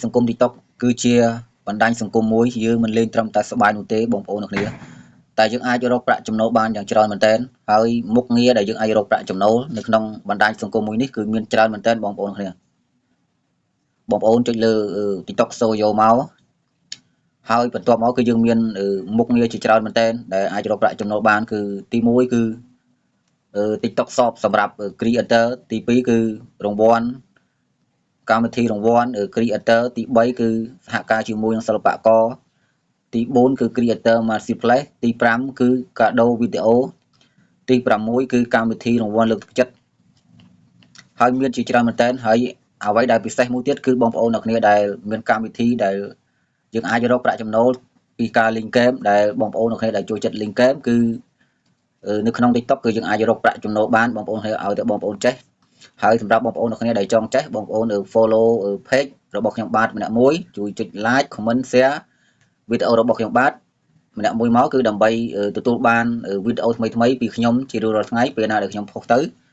សង្គម TikTok គឺជាបណ្ដាញសង្គមមួយយើងមិនលេងត្រឹមតែសប្បាយនោះទេបងប្អូនទាំងគ្នា តែយើងអាចរកប្រាក់ចំណូលបានយ៉ាងច្រើនមែនទែន ហើយមុខងារដែលយើងអាចរកប្រាក់ចំណូលនៅក្នុងបណ្ដាញសង្គមមួយនេះគឺមានច្រើនមែនទែនបងប្អូនគ្នា។ បងប្អូនចុចលើ TikTok Studio មក ហើយបន្ទាប់មកគឺយើងមានមុខងារជាច្រើនមែនទែនដែលអាចរកប្រាក់ចំណូលបាន គឺទី1គឺ TikTok Shop សម្រាប់ Creator ទី2គឺរង្វាន់កម្មវិធីរង្វាន់ Creator ទី3គឺសហការជាមួយនឹងសិល្បករ ទី4គឺ Creator Marketplace ទី5គឺកាដូវីដេអូ ទី6គឺកម្មវិធីរង្វាន់លើកទឹកចិត្ត ហើយមានជាច្រើនមែនតើ។ ហើយអ្វីដែលពិសេសមួយទៀតគឺបងប្អូនអ្នកគ្នាដែលមានកម្មវិធីដែលយើងអាចរកប្រាក់ចំណូលពីការលេងហ្គេម ដែលបងប្អូនអ្នកគ្នាដែលចូលចិត្តលេងហ្គេម គឺនៅក្នុង TikTok គឺយើងអាចរកប្រាក់ចំណូលបានបងប្អូន ឲ្យតែបងប្អូនចេះ។ ហើយសម្រាប់បងប្អូនអ្នកគ្នាដែលចង់ចេះ បងប្អូន follow page របស់ខ្ញុំបាទម្នាក់មួយ ជួយចុច like comment share វីដេអូរបស់ខ្ញុំបាទម្នាក់មួយមក គឺដើម្បីទទួលបានវីដេអូថ្មីៗពីខ្ញុំជារៀងរាល់ថ្ងៃពេលណាដែលខ្ញុំផុសទៅ។